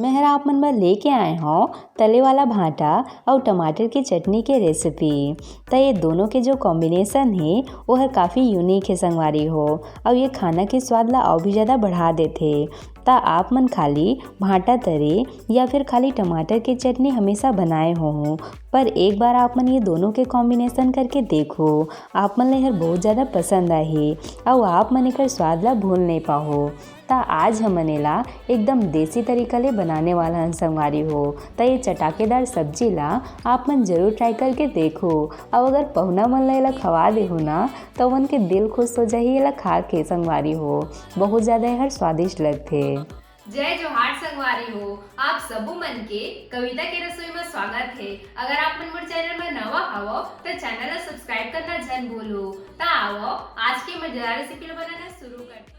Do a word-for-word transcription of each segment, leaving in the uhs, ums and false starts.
मैं हर आप मन बर लेके आए हौं तले वाला भांटा अउ टमाटर के चटनी के रेसिपी। त ये दोनों के जो कॉम्बिनेशन हे, वो हर काफ़ी यूनिक हे संगवारी हो, अउ ये खाना के स्वाद ला अउ भी ज़्यादा बढ़ा देथे। त आप मन खाली भांटा तरे या फिर खाली टमाटर के चटनी हमेशा बनाए होहू, पर एक बार आप मन ये दोनों के कॉम्बिनेशन करके देखो, आप मन ला एहर बहुत ज़्यादा पसंद आही, अउ आप मन एकर स्वाद ला भूल नहीं पाहो। त आज हमन एला एकदम देसी तरीका ले बनाने वाला हन संगवारी हो। त ये चटाकेदार सब्जी ला आप मन जरूर ट्राई करके देखो, अउ अगर पहुना मन ला एला खवा देहू ना, त ओमन के दिल खुश हो जाही एला खा के संगवारी हो। बहुत ज़्यादा एहर स्वादिष्ट लगथे। जय जोहार संगवारी हो, आप सबो मन के कविता के रसोई में स्वागत हे। अगर आप मन मोर चैनल में नवा हवो, त चैनल ला सब्सक्राइब करना झन भूलो। त आवो, आज के मजेदार रेसिपी ला बनाना शुरू करते।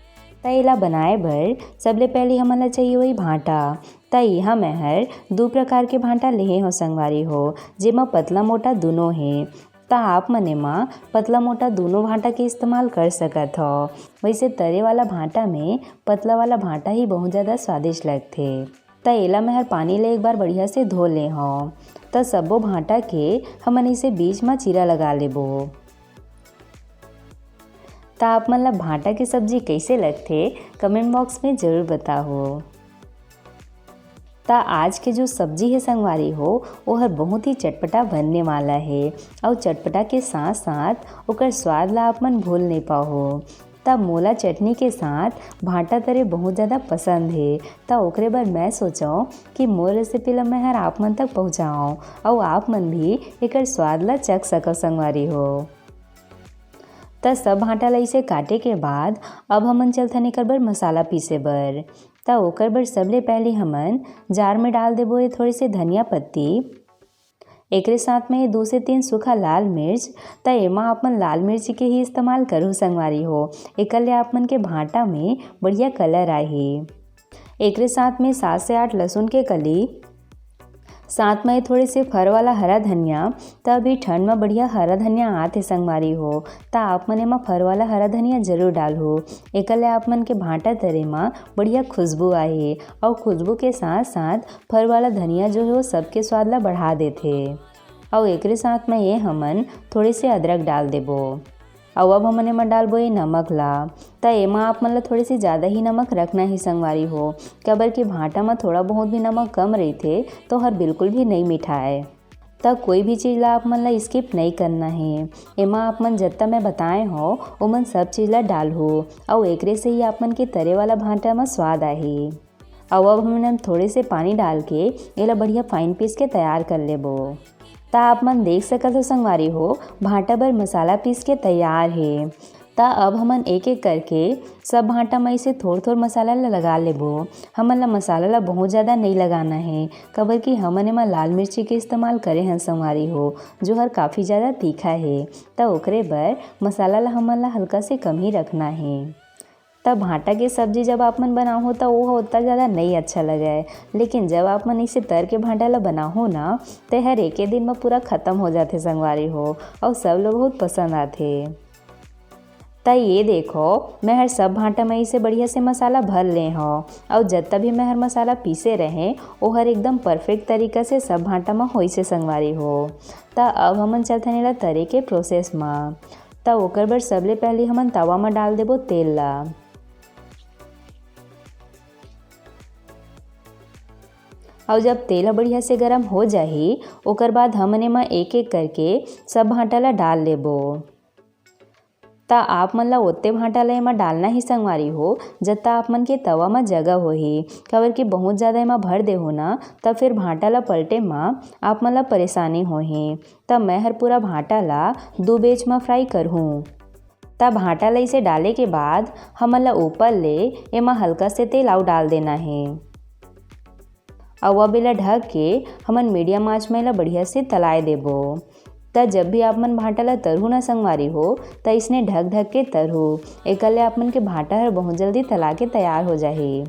त एला बनाए बर सबले पहले हमन ला चाहिए होही भांटा। त इहाँ मैं हर दू प्रकार के भांटा लेहे हौं संगवारी हो, जेमा पतला मोटा दूनों हे। त आप मन एमा पतला मोटा दूनों भांटा के इस्तेमाल कर सकत हव। वैसे तरे वाला भांटा में पतला वाला भांटा ही बहुत ज़्यादा स्वादिष्ट लगथे। त एला मैं हर पानी ले एक बार बढ़िया से धो ले हौं। त सब्बो भांटा के हमन इसे बीच म चीरा लगा लेबो। त आप मन ला भांटा के सब्जी कइसे लगथे, कमेंट बॉक्स में जरूर बताओ। त आज के जो सब्जी हे संगवारी हो, वो हर बहुत ही चटपटा बनने वाला हे, अउ चटपटा के साथ साथ ओकर स्वाद ला आप मन भूल नहीं पाहो। त मोला चटनी के साथ भांटा तरे बहुत ज़्यादा पसंद हे, त ओकरे बर मैं सोचौं कि मोर रेसिपी ला मैं हर आप मन तक पहुँचाऊँ, अउ आप मन भी एकर स्वाद ला चख सको संगवारी हो। त सब भांटा ला इसे काटे के बाद अब हमन चलथन एकर बर मसाला पीसे बर। त ओकर बर सबले पहले हमन जार में डाल देबो ये थोड़े से धनिया पत्ती। एकरे साथ में दो से तीन सूखा लाल मिर्च। त एमा आप मन लाल मिर्च के ही इस्तेमाल करू संगवारी हो, एकर ले आप मन के भांटा में बढ़िया कलर आही। एकरे साथ में सात से आठ लहसुन के कली, साथ में थोड़े से फर वाला हरा धनिया। त अभी ठंड में बढ़िया हरा धनिया आत हे संगवारी हो, त आप मन एमा फर वाला हरा धनिया जरूर डालहू। एकर ले आप मन के भांटा तरे म बढ़िया खुशबू आही, अउ खुशबू के साथ साथ फर वाला धनिया जो हे वो सबके स्वाद ला बढ़ा देथे। अउ एकरे साथ में ये हमन थोड़े से अदरक डाल देबो। अउ अब हमन एमा डालबो ये नमक ला। त एमा आप मन ला थोड़ी सी ज़्यादा ही नमक रखना ही संगवारी हो, काबर कि भांटा म थोड़ा बहुत भी नमक कम रहिथे त हर बिल्कुल भी नहीं मिठाए। त कोई भी चीज़ ला आप मन ला स्किप नहीं करना हे। एमा आप मन जत्ता मैं बताए हो, ओमन सब चीज़ ला डालहू, अउ एकरे से ही आप मन के तरे वाला भांटा म स्वाद आही। अउ अब हमन थोड़े से पानी डाल के एला बढ़िया फाइन पीस के तैयार कर लेबो। त आप मन देख सकत हो संगवारी हो, भांटा बर मसाला पीस के तैयार हे। त अब हमन एक एक करके सब भांटा म इसे थोर थोर मसाला ला लगा लेबो। हमन ला मसाला ला बहुत ज़्यादा नहीं लगाना हे, काबर कि हमन एमा लाल मिर्ची के इस्तेमाल करे हन संगवारी हो, जो हर काफ़ी ज़्यादा तीखा हे। त ओकरे बर मसाला ला हमन ला हल्का से कम ही रखना हे। त भांटा के सब्जी जब आप मन बनाहो त वो ह ओतना ज़्यादा नहीं अच्छा लगय, लेकिन जब आप मन इसे तर के भांटा ला बनाहो ना, त हर एके दिन म पूरा खत्म हो जाथे संगवारी हो, अउ सब लोग बहुत पसंद आथे। त ये देखो, मैं हर सब भांटा म इसे बढ़िया से मसाला भर ले हौं, अउ जत्ता भी मैं हर मसाला पीसे रहें, ओहर एकदम परफेक्ट तरीका से सब भांटा म होइसे संगवारी हो। त अब हमन चलथन एला तरे के प्रोसेस म। त ओकर बर सबले पहले हमन तवा म डाल देबो तेल ला। अउ जब तेल ह बढ़िया से गरम हो जाही, ओकर बाद हमन एमा एक-एक करके सब भांटा ला डाल लेबो। त आप मन ला ओत्ते भांटा ला एमा डालना ही संगवारी हो, जत्ता आप मन के तवा म जगह होही, काबर कि बहुत ज़्यादा एमा भर देहू ना, त फिर भांटा ला पलटे म आप मन ला परेशानी होही। त मैं हर पूरा भांटा ला दू बेच म फ्राई करहूँ। त भांटा ला इसे डाले के बाद हमन ला ऊपर ले एमा हल्का से तेल अउ डाल देना हे। अउ अब एला ढक के हमन मीडियम आंच म एला बढ़िया से तलाए देबो। त जब भी आप मन भांटा ला तरहू ना संगवारी हो, त इसने ढक ढक के तरहू, एकर ले आप मन के भांटा हर बहुत जल्दी तला के तैयार हो जाही।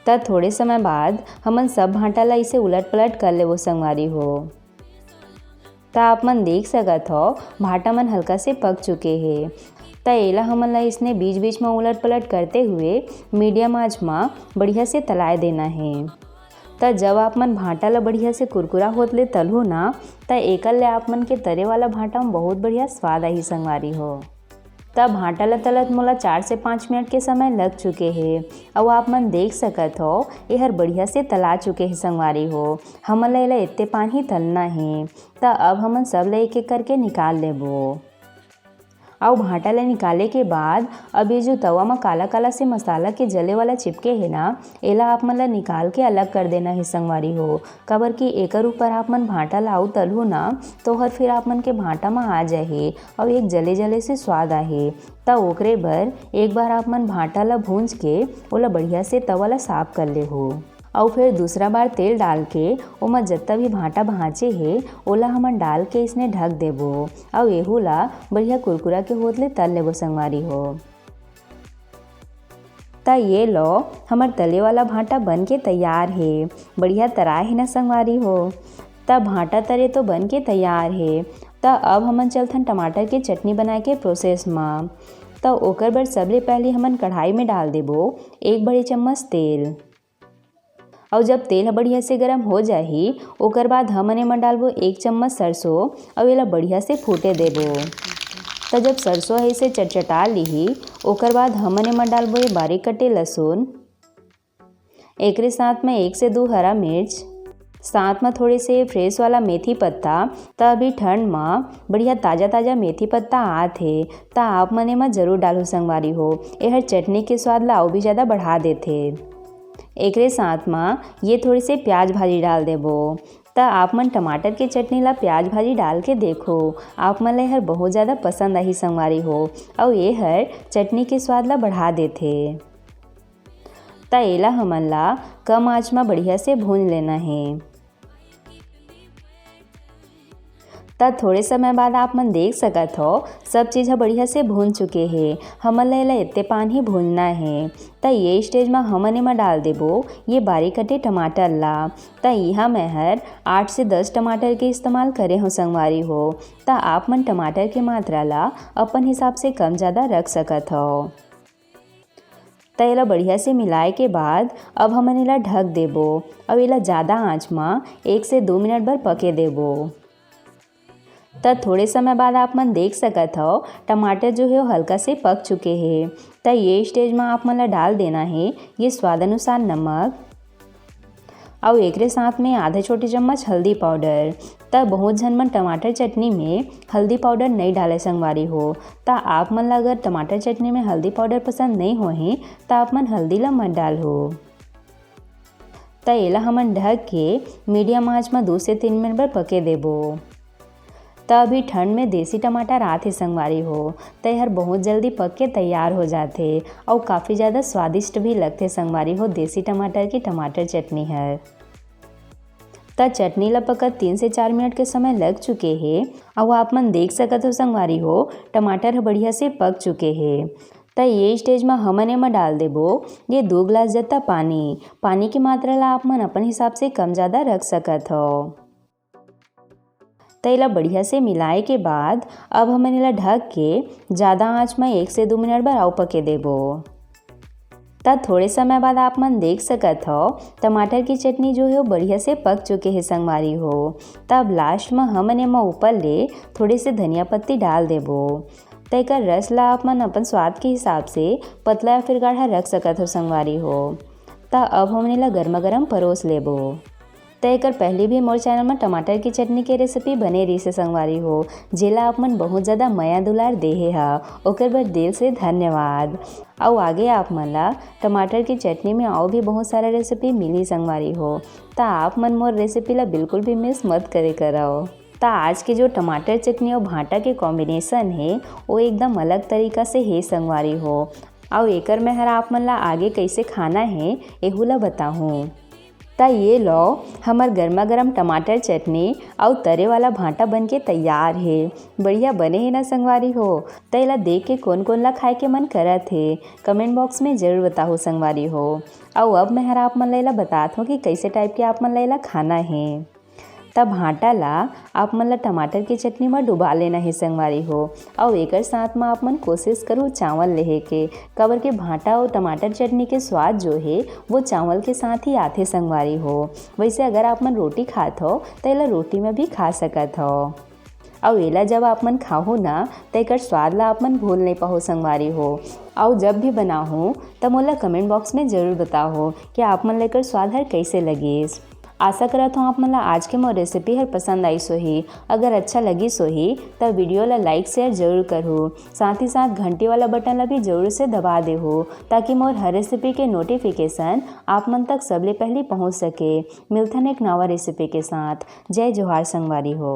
त थोड़े समय बाद हमन सब भांटा ला इसे उलट पलट कर लेबो संगवारी हो। त आप मन देख सकत हव, भांटा मन हल्का से पक चुके हे। त एला हमन ला इसने बीच-बीच म उलट-पलट करते हुए मीडियम आंच म बढ़िया से तलाए देना हे। त जब आप मन भांटा ल बढ़िया से कुरकुरा होत ले तलहू ना, त एकर ले आप मन के तरे वाला भांटा म बहुत बढ़िया स्वाद आही संगवारी हो। त भांटा ल तलत मोला चार से पाँच मिनट के समय लग चुके हे। अउ आप मन देख सकत हो, एहर बढ़िया से तला चुके हे संगवारी हो। हमन ल एला एत्ते पान ही तलना हे। त अब हमन सब ल एक एक करके निकाल लेबो। अउ भांटा ल निकाले के बाद अब ये जो तवा म काला काला से मसाला के जले वाला चिपके हे ना, एला आप मन ल निकाल के अलग कर देना हे संगवारी हो। काबर कि एकर ऊपर आप मन भांटा ल अउ तलहू ना, तो हर फिर आप मन के भांटा म आ जाही अउ एक जले जले से स्वाद आही। त ओकरे बर एक बार आप मन भांटा ल भूंज के ओला बढ़िया से तवा ल साफ कर लेहू। अउ फिर दूसरा बार तेल डाल के ओमा जत्ता भी भांटा भांचे हे, ओला हमन डाल के इसने ढक देबो। अउ एहू ला बढ़िया कुरकुरा के होत ले तल लेबो संगवारी हो। त ये लो, हमर तले वाला भांटा बन के तैयार हे। बढ़िया तरा हे ना संगवारी हो। त भांटा तरे तो बन के तैयार हे। त अब हमन चलथन टमाटर के चटनी बनाए के प्रोसेस म। त ओकर बर सबले पहले हमन कढ़ाई में डाल देबो एक बड़ी चम्मच तेल। अउ जब तेल ह बढ़िया से गरम हो जाही, ओकर बाद हमन एमा डालबो एक चम्मच सरसों अउ एला बढ़िया से फूटे देबो। त जब सरसों ह इसे चटचटा लिही, ओकर बाद हमन एमा डालबो ये बारीक कटे लहसुन, एकरे साथ में एक से दू हरा मिर्च, साथ में थोड़े से फ्रेश वाला मेथी पत्ता। त अभी ठंड म बढ़िया ताजा ताजा मेथी पत्ता आत हे, त आप मन एमा जरूर डालहू संगवारी हो। एहर चटनी के स्वाद ला अउ भी ज्यादा बढ़ा देथे। एकरे साथ म ये थोड़ी से प्याज भाजी डाल देबो। त आप मन टमाटर के चटनी ला प्याज भाजी डाल के देखो, आप मन ला एहर बहुत ज्यादा पसंद आही संगवारी हो। अउ एहर चटनी के स्वाद ला बढ़ा देथे। त एला हमन ला कम आंच म बढ़िया से भूंज लेना हे। त थोड़े समय बाद आप मन देख सकत हो, सब चीज ह बढ़िया से भून चुके हे। हमन ला एला एत्ते पान ही भूनना हे। त ये स्टेज म हमन एमा डाल देबो ये बारीक कटे टमाटर ला। त इहाँ मैं हर आठ से दस टमाटर के इस्तेमाल करे हव संगवारी हो। त आप मन टमाटर के मात्रा ला अपन हिसाब से कम ज्यादा रख सकत हव। त एला बढ़िया से मिलाए के बाद अब हमन एला ढक देबो अउ एला ज्यादा आंच म एक से दो मिनट बर पके देबो। त थोड़े समय बाद आप मन देख सकत हव, टमाटर जो हे, वो हल्का से पक चुके हे। त ये स्टेज म आप मन ला डाल देना हे ये स्वाद अनुसार नमक, अउ एकरे साथ में आधा छोटी चम्मच हल्दी पाउडर। त बहुत झन मन टमाटर चटनी में हल्दी पाउडर नइ डाले संगवारी हो। त आप मन ला अगर टमाटर चटनी में हल्दी पाउडर पसंद नइ होही, त आप मन हल्दी ला मत डालहू। त एला हमन ढक के मीडियम आंच म दू से तीन मिनट बर पके देबो। त अभी ठंड में देसी टमाटर आत हे संगवारी हो, त एहर बहुत जल्दी पक के तैयार हो जाथे अउ काफ़ी ज़्यादा स्वादिष्ट भी लगथे संगवारी हो देसी टमाटर के टमाटर चटनी हर। त चटनी ला पकत तीन से चार मिनट के समय लग चुके हे अउ आप मन देख सकत हो संगवारी हो, टमाटर ह बढ़िया से पक चुके हे। त ये स्टेज म हमन एमा डाल देबो ये दो गिलास जत्ता पानी। पानी के मात्रा ला आप मन अपन हिसाब से कम ज़्यादा रख सकत हो। त एला बढ़िया से मिलाए के बाद अब हमन एला ढक के ज़्यादा आंच म एक से दो मिनट बर अउ पके देबो। त थोड़े समय बाद आप मन देख सकत हो, टमाटर की चटनी जो हे, वो बढ़िया से पक चुके हे संगवारी हो। त अब लास्ट म हमन एमा ऊपर ले थोड़े से धनिया पत्ती डाल देबो। त एकर रस ला आप मन अपन स्वाद के हिसाब से पतला या फिर गाढ़ा रख सकत हो संगवारी हो। त अब हमन एला गरमा गरम परोस लेबो। त एकर पहले भी मोर चैनल म टमाटर की चटनी के रेसिपी बने रहिस हे संगवारी हो, जेला आप मन बहुत ज़्यादा मया दुलार देहे हा, ओकर बर दिल से धन्यवाद। अउ आगे आप मन ला टमाटर की चटनी में अउ भी बहुत सारा रेसिपी मिली संगवारी हो, त आप मन मोर रेसिपी ला बिल्कुल भी मिस मत करे करव। त आज के जो टमाटर चटनी अउ भांटा के कॉम्बिनेशन हे, वो एकदम अलग तरीका से हे संगवारी हो। अउ एकर मैं हर आप मन ला आगे कइसे खाना हे, एहू ला बताहूँ। त ये लो, हमर गरमा गरम टमाटर चटनी अउ तरे वाला भांटा बन के तैयार हे। बढ़िया बने हे ना संगवारी हो? त एला देख के कोन कोन ला खाए के मन करत हे, कमेंट बॉक्स में जरूर बताहू संगवारी हो। अउ अब मैं हर आप मन ला एला बतात हूँ कि कइसे टाइप के आप मन ला एला खाना हे। त भांटा ला आप मन ला टमाटर के चटनी म डुबा लेना हे संगवारी हो। अउ एकर साथ म आप मन कोशिश करू चावल लेहे के, काबर के भांटा अउ टमाटर चटनी के स्वाद जो हे वो चावल के साथ ही आथे संगवारी हो। वैसे अगर आप मन रोटी खात हो त एला रोटी में भी खा सकत हो। अउ एला जब आप मन खाहू ना त एकर स्वाद ला आप मन भूल नहीं पाहू संगवारी हो। अउ जब भी बनाहू त मोला कमेंट बॉक्स में जरूर बताहू कि आप मन ला एकर स्वाद हर कैसे लगिस। आशा करत हूँ आप मन ला आज के मोर रेसिपी हर पसंद आइस होही। अगर अच्छा लगिस होही त वीडियो ला लाइक शेयर जरूर करहू, साथ ही साथ घंटी वाला बटन ला भी जरूर से दबा देहू, ताकि मोर हर रेसिपी के नोटिफिकेशन आप मन तक सबले पहली पहुँच सके। मिलथन एक नवा रेसिपी के साथ। जय जोहार संगवारी हो।